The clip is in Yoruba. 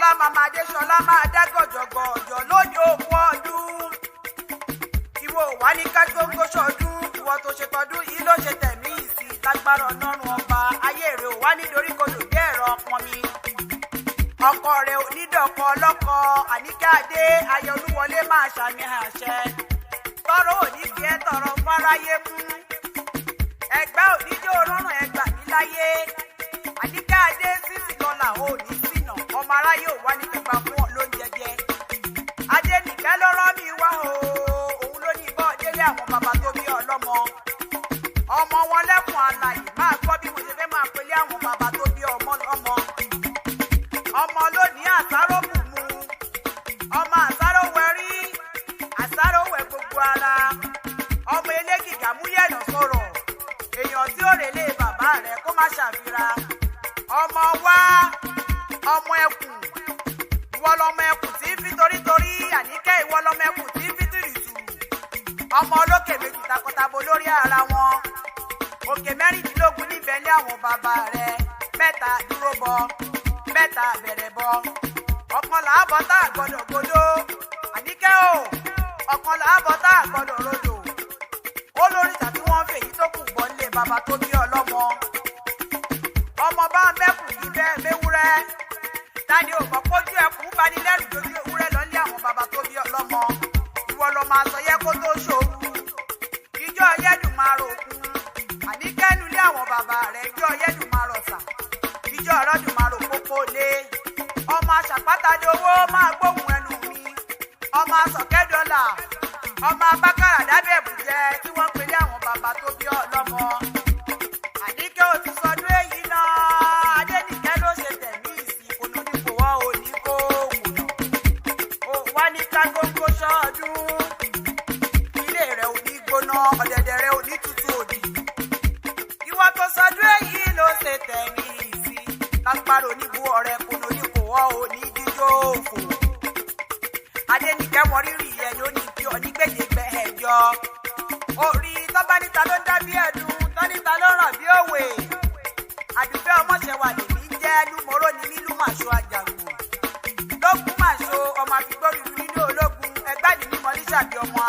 Adéṣọlá màmá Adéṣọlá máa dá gọ̀jọ̀gọ̀jọ̀ lóde òkú ọdún. Ìwọ wà ní kágbóńgó ṣọdún, ìwọ tó ṣe tọdún yìí ló ṣe tẹ̀mí ìsìn lágbára Ọlọ́run ọba. Ayé rẹ̀ ò wá nítorí kodò bí ẹ̀rọ pọnmi. Ọkọ rẹ̀ ò ní dọ̀kọ ọlọ́kọ. Àníkẹ́ Adé ayé Olúwọlé máa ṣàmì àṣẹ. Tọrọ ò ní fi ẹ́ tọrọ fáráyé mú. Ẹgbẹ́ ò ní jó rọrùn ẹgbà mí láyé. Àníkẹ́ Adé sísì lọ́la ò ní ṣìnà. Ọmọ aráyé ò wá ní pípa fún ọ lóúnjẹ jẹ. Adénìkẹ́ ló rán mi wá o. Òun ló ní bọ́ délé àwọn bàbá tó bí ọlọ́mọ. Ọmọ wọn lẹ́kùn àlàyé máa gbọ́ bí mo ṣe fẹ́ máa pelé àwọn bàbá tó bí ọmọ lọ́mọ. Ọmọ lónìí àsáró bùnmu. Ọmọ àsáró wẹrí. Àsáró wẹ gbogbo ara. Ọmọ elégìgà múyẹ̀nà sọ̀rọ̀. Èèyàn tí ó rèlé bàbá rẹ̀ kó má ṣàfira. Ọmọ wa, ọmọ ẹkùn, ìwọ lọmọ ẹkùn tí ń fi torítorí. Àníkẹ́, ìwọ lọmọ ẹkùn tí ń fi tìrìtù. Ọmọ olókè méjì takọtabo lórí ara wọn. Òkè 16 níbẹ̀ ní àwọn bàbá rẹ̀. Mẹ́ta dúró bọ, mẹ́ta bẹ̀rẹ̀ bọ. Ọ̀kan làábọ̀ tá a gbọ́dọ̀ gbọdọ̀. Àníkẹ́ o, ọ̀kan làábọ̀ tá a gbọ́dọ̀ rodò. Ó lóríṣà tí wọ́n ń fèyí tó kù bọ́ nílé bàbá tó bí ọlọ́mọ. Ọmọ bá mẹ́kùn kí bẹ́ẹ̀ méwúrẹ́. Tani ò mọ̀ pójú ẹkùn bani lẹ́rù dojú ewúrẹ́ lọ nílé àwọn bàbá tó bí ọlọ́mọ? Ìwọ lọ máa sọ yẹ kó tó ṣòru. Ìjọ yẹ́dùn máa ròkun. Àníkẹ́ nulẹ̀ àwọn bàbá rẹ̀, ìjọ yẹ́dùn máa rọ̀ṣà. Ìjọ ọ̀rọ̀dùn máa rò pópó lé. Ọmọ aṣàpáta dowó máa gbóhùn ẹnu mi. Ọmọ asọ̀kẹ́dọ́là. Ọmọ abákàrà dábẹ́ ẹ̀bùjẹ tí wọ́n ń pelé àwọn bàbá tó bí ọlọ́mọ. Àníkẹ́ ò ti sọdún èyí náà. Adénìkẹ́ ló ṣe tẹ̀mí ìsìn kùnú nípò wọ́n ò ní kó kùnà. Ò wá ní kágóńgó ṣọ́ọ̀dún. Ilé rẹ̀ ò ní gbóná, ọ̀dẹ̀dẹ̀ rẹ̀ ò ní tutù òdì. Ìwọ tó sọdún èyí ló ṣe tẹ̀mí ìsìn. Lágbára oníbu ọ̀rẹ́ kùnú nípò wọ́n ò ní jíjó òfò. Adénìkẹ́ mọ rírì ẹ̀ ló ní kí ọ ní gbèdégbè ẹ̀jọ. Orí tọ́ba níta ló ń dá bí ẹ̀dùn, tọ́níta ló ràn bí òwe. Àdùfẹ́ ọmọṣẹ́wà lèmi jẹ́ lúmọ́rọ́ ní mí lúmàṣọ àjàgbò. Lógún màṣọ ọmọ àfigbórí nínú ológun ẹgbẹ́ ní mímọ́ níṣàbí ọmọ